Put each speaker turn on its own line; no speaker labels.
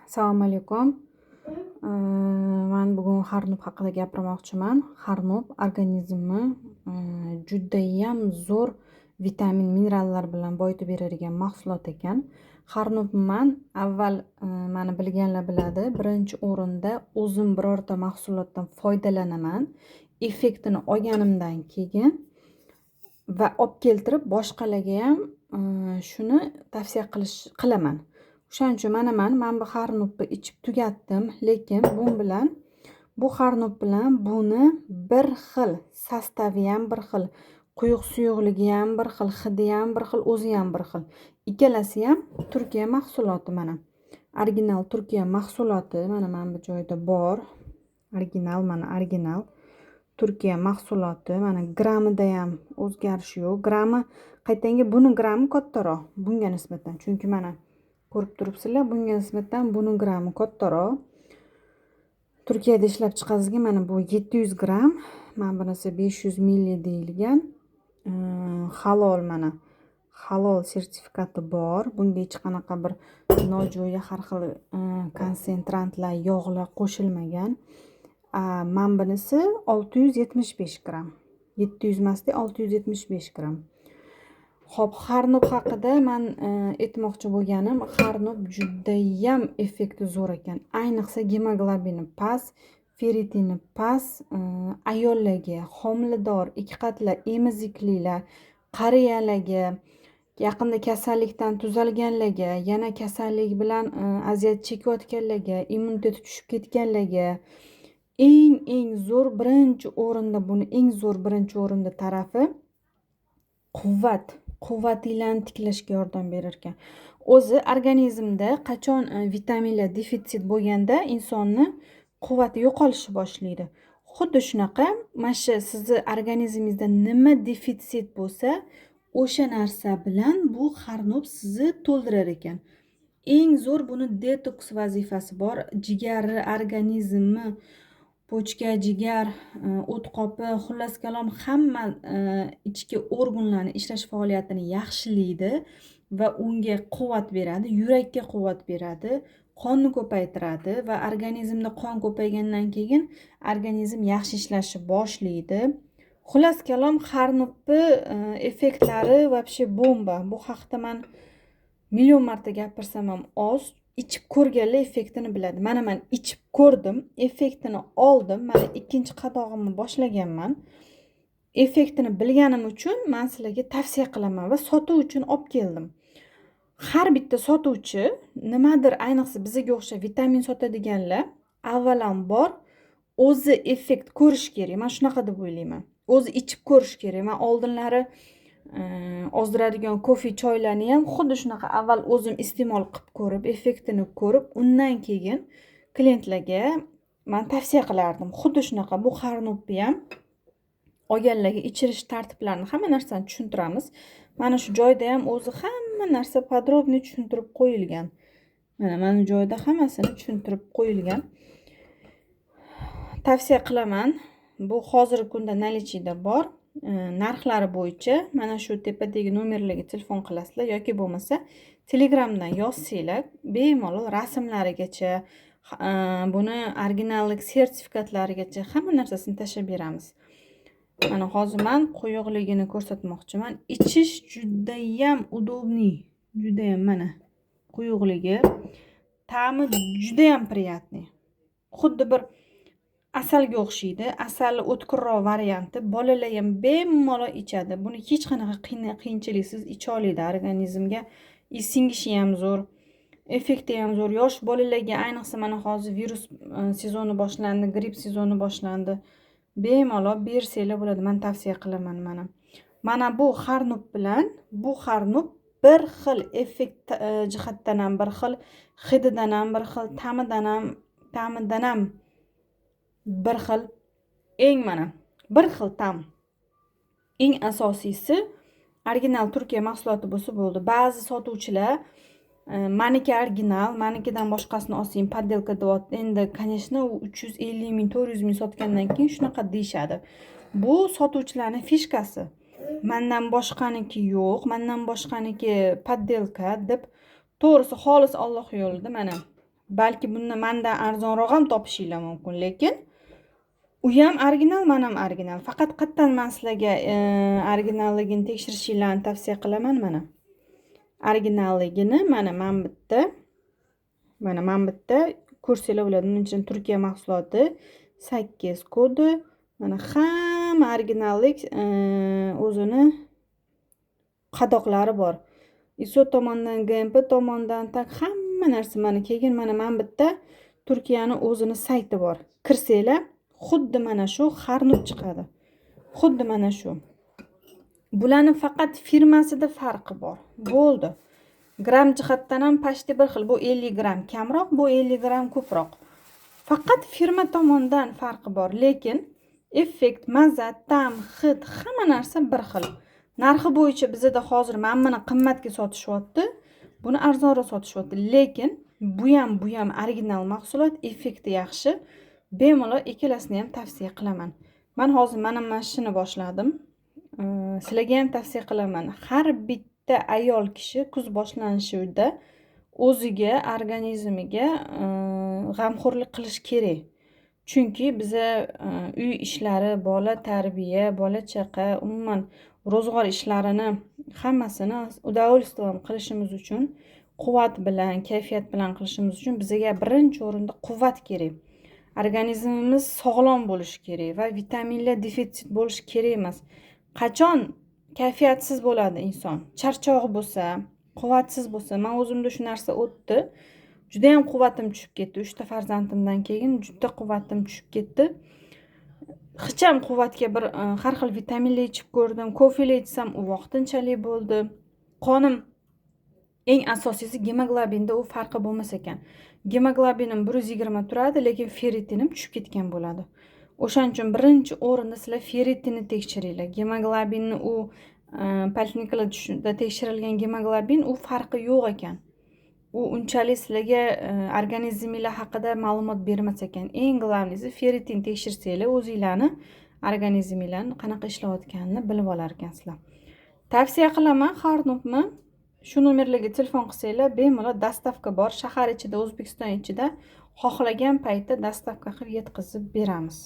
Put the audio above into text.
Assalomu alaykum. Man bugun xarnub haqida gapirmoqchiman. Xarnub organizmni judayam zo'r vitamin, minerallar bilan boyitib beradigan mahsulot ekan. Xarnub man avval, mani bilganlar biladi, birinchi o'rinda o'zim birorta mahsulotdan foydalanaman. Effektini olganimdan keyin va olib keltirib boshqalarga ham shuni tavsiya qilaman. O'shaning uchun mana man bu xarnubni ichib tugatdim, lekin bu bilan, bu xarnub bilan buni bir xil, состав i ham bir xil, quyuq suyuqligi ham bir xil, hidi ham bir xil, o'zi ham bir xil. Ikkalasi ham Turkiya mahsuloti mana. Original Turkiya mahsuloti mana bu joyda bor. Original, mana, original Turkiya mahsuloti. Mana, grammida ham o'zgarish yo'q. Grammi qaytanga buni grammi kattaroq bunga nisbatan. Chunki mana ko'rib turibsizlar, bunga nisbatan buni grammi kattaroq. Turkiyada ishlab chiqarilgan, mana bu 700 gramm, mana bunisi 500 milli deyilgan. Halol, mana, halol sertifikati bor. Bunga hech qanaqa bir nojo'ya har xil konsentrantlar, yog'lar qo'shilmagan. Mana bunisi 675 gramm. 700 emasda, 675 gramm. Xo'p, xarnub haqida man aytmoqchi bo'lganim, xarnub judayam effekti zo'r ekan. Ayniqsa gemoglobini past, ferritini past ayollarga, homilador, ikkiqatlar, emiziklilar, qariyalarga, yaqinda kasallikdan tuzalganlarga, yana kasallik bilan aziyat chekayotganlarga, immuniteti tushib ketganlarga eng eng zo'r birinchi o'rinda, buni eng zo'r birinchi o'rinda tarafi quvvatinglarni tiklashga yordam berar ekan. O'zi organizmda qachon vitaminlar defitsit bo'lganda insonni quvvati yo'qolishni boshlaydi. Xuddi shunaqa, mana shu sizni organizmingizda nima defitsit bo'lsa, o'sha narsa bilan bu xarnob sizni to'ldirar ekan. Eng zo'r buni detoks vazifasi bor. Jigari, organizmni, почка, jigar, o't qopi, xullas kalom, hamma ichki organlarni ishlash faoliyatini yaxshilaydi va unga quvvat beradi, yurakka quvvat beradi, qonni ko'paytiradi va organizmda qon ko'paygandan keyin organizm yaxshi ishlashni boshlaydi. Xullas kalom, xarnubni effektlari вообще bomba. Bu haqda man million marta gapirsam ham oz. Ichib ko'rganlar effektini biladi. Mana, man ichib ko'rdim, effektini oldim. Mana, ikkinchi qadog'imni boshlaganman. Effektini bilganim uchun man sizlarga tavsiya qilaman va sotuv uchun olib keldim. Har bitta sotuvchi nimadir, ayniqsa bizga o'xshab vitamin sotadiganlar, avvalambor o'zi effekt ko'rish kerak. Man shunaqa deb o'ylayman. O'zi ichib ko'rish kerak. Man oldinlari ozdiradigan kofe, choylarni ham xuddi shunaqa avval o'zim iste'mol qilib ko'rib, effektini ko'rib, undan keyin klientlarga man tavsiya qilardim. Xuddi shunaqa bu xarnubni ham olganlarga ichirish tartiblarini, hamma narsani tushuntiramiz. Mana shu joyda ham o'zi hamma narsa подробный tushuntirib qo'yilgan. Mana joyda hammasini tushuntirib qo'yilgan. Tavsiya qilaman. Bu hozirgi kunda наличие da bor. Narxlari bo'yicha mana shu tepadagi nomerlarga telefon qilasizlar yoki bo'lmasa Telegramdan yozsanglar, bemalol rasmlarigacha, buni originallik sertifikatlarigacha hamma narsasini tashlab beramiz. Mana, hozir man quyuqligini ko'rsatmoqchiman. Ichish judayam удобный, judayam, mana, quyuqligi, ta'mi judayam приятный. Xuddi bir asalga o'xshaydi. Asalni o'tkirroq varianti. Bolalar ham bemalol ichadi. Buni hech qanaqa qiyinchiliksiz icha oladi organizmga. И singishi ham zo'r, effekti ham zo'r. Yosh bolalarga, ayniqsa mana hozir virus sezoni boshlandi, gripp sezoni boshlandi. Bemalol bersanglar bo'ladi. Man tavsiya qilaman mana. Mana bu xarnub bilan bu xarnub bir xil, effekt jihatdan ham bir xil, hididan ham bir xil, ta'midan ham bir xil. Eng, mana, bir xil ta'm. Eng asosiysi, original Turkiya mahsuloti bo'lsa bo'ldi. Ba'zi sotuvchilar maniki original, manikidan boshqasini olsang, подделка deyapti. Endi, конечно, u 350 ming, 400 ming sotgandan keyin shunaqa deyishadi. Bu sotuvchilarning фишка si. Mandan boshqaniki yo'q, mandan boshqaniki подделка deb. To'g'risi, xolis Alloh yo'lida, mana. Balki bundan mandan arzonroq ham topishinglar mumkin, lekin u ham original, man ham original. Faqat qayerdan man sizlarga originalligini tekshirishinglarni tavsiya qilaman. Mana originalligini mana bu yerda ko'rsanglar bo'ladi. Buning ichida Turkiya mahsuloti 8 kodi, mana hamma originallik o'zini qadoqlari bor. ISO tomondan, GMP tomondan, так, hamma narsa mana. Keyin mana bu yerda Turkiyani o'zini sayti bor. Kirsanglar, xuddi mana shu Xarnub chiqadi. Xuddi mana shu. Bularni faqat firmasida farqi bor. Bo'ldi. Gramm jihatdan ham почти bir xil. Bu 50 gramm kamroq, bu 50 gramm ko'proq. Faqat firma tomondan farqi bor, lekin effekt, maza, ta'm, hid, hamma narsa bir xil. Narxi bo'yicha bizada hozir mana buni qimmatga sotishyapti, buni arzonroq sotishyapti. Lekin bu ham original mahsulot, effekti yaxshi. Bemalol ikkalasini ham tavsiya qilaman. Man hozir mana shuni boshladim. Sizlarga ham tavsiya qilaman. Har bitta ayol kishi kuz boshlanishida o'ziga, organizmiga g'amxo'rlik qilish kerak. Chunki biza uy ishlari, bola tarbiya, bola chaqa, umuman ro'zg'or ishlarini hammasini удовольствием qilishimiz uchun, quvvat bilan, kayfiyat bilan qilishimiz uchun bizga birinchi o'rinda quvvat kerak. Organizmimiz sog'lom bo'lishi kerak va vitaminlar defitsit bo'lishi kerak emas. Qachon kayfiyatsiz bo'ladi inson? Charchoq bo'lsa, quvvatsiz bo'lsa. Man o'zimda shu narsa o'tdi. Judayam quvvatim tushib ketdi. 3 ta farzandimdan keyin juda quvvatim tushib ketdi. Hech ham quvvatga bir har xil vitaminlar ichib ko'rdim, kofelar ichsam, u vaqtinchalik bo'ldi. Qonim, eng asosiysi, gemoglobinda u farqi bo'lmas ekan. Gemoglobinim 120 turadi, lekin ferritinim tushib ketgan bo'ladi. O'shaning uchun birinchi o'rinda sizlar ferritinni tekshiringlar. Gemoglobinni u poliklinikalarda tekshirilgan gemoglobin, u farqi yo'q ekan. U unchalik sizlarga organizminglar haqida ma'lumot bermas ekan. Eng главный si, ferritin tekshirsanglar, o'zinglarni organizminglarni qanaqa ishlayotganini bilib olar ekansizlar. Tavsiya qilaman Xarnubni. Shu nomerlarga telefon qilsanglar, bemalol доставка bor. Shahar ichida, O'zbekiston ichida xohlagan paytda доставка qilib yetkazib beramiz.